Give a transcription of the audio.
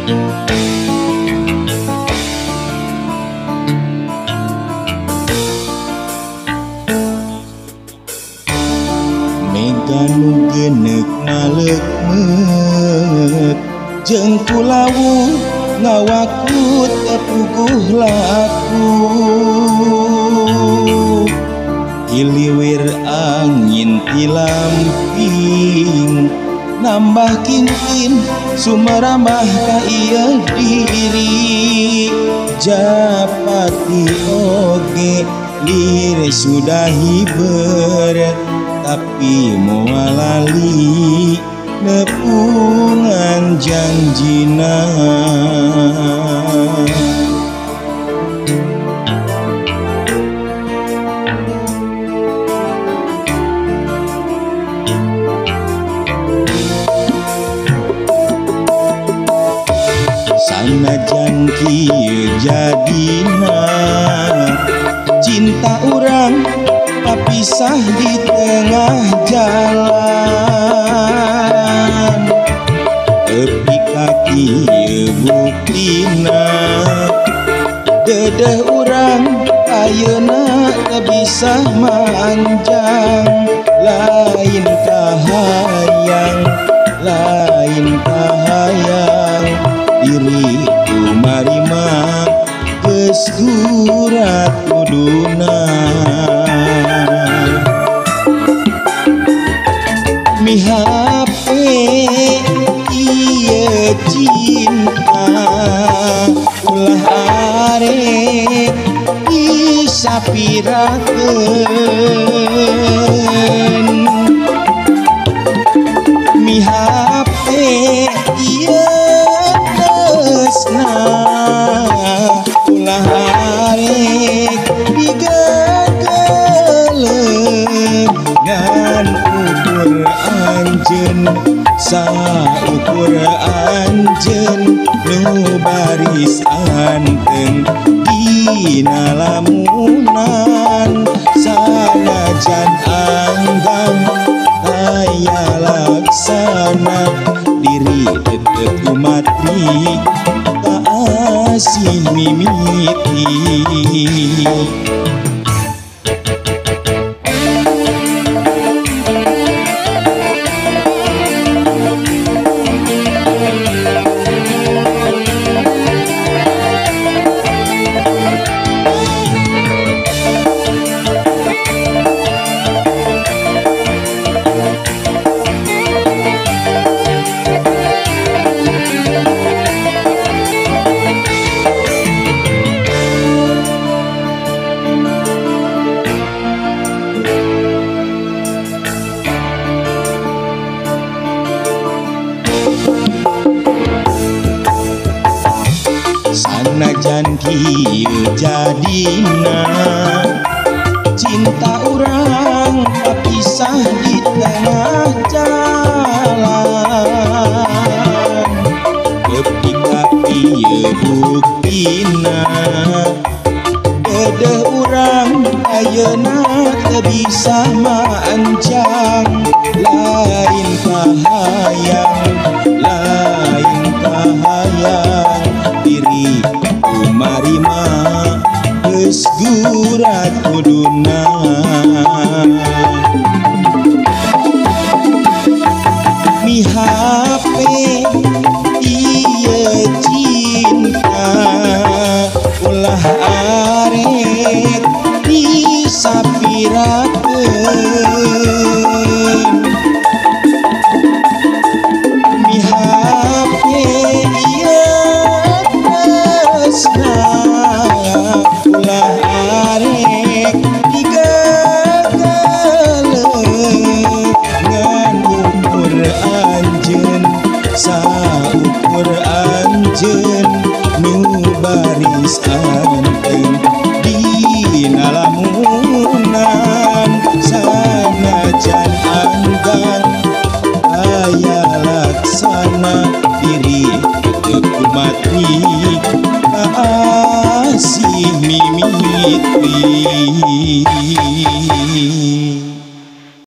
Mega nu geuneuk maleuk-meuk jeung kulawu ngawaku teu puguh laku. Hiliwir angin ti lamping nambah kingkin sumeramah ka ieu diri. Japati oge lir sudah hiber tapi moal lali nepungan janjina. Sanajan kieu jadina cinta urang papisah di tengah jalan. Tepi ka kieu buktina dedeh urang ayeuna teu bisa manjang. Lain kahayang, lain kahayang diri kumarima geus gurat kuduna. Mihape ieu cinta ulah arek disapirakeun. Mihape ieu tresna ulah arek digagaleun. Ngan ukur anjeun saukur anjeun nu baris anteng dina lamunan. Sanajan anggang aya laksana diri tetep kumatri tak asih mimiti. Sanajan kieu jadina cinta urang papisah di tengah jalan. Tepi ka ieu buktina dedeh urang ayeuna teu bisa manjang. Lain kahayang, lain kahayang diri kumarima geus gurat kuduna. Mihape ieu cinta ulah arek disapirakeun. Mihape ieu tresna ulah arek digagaleun. Ngan ukur anjeun saukur anjeun nu baris anteng dina lamunan. Sanajan anggang aya laksana diri teu kumatri asih mimiti.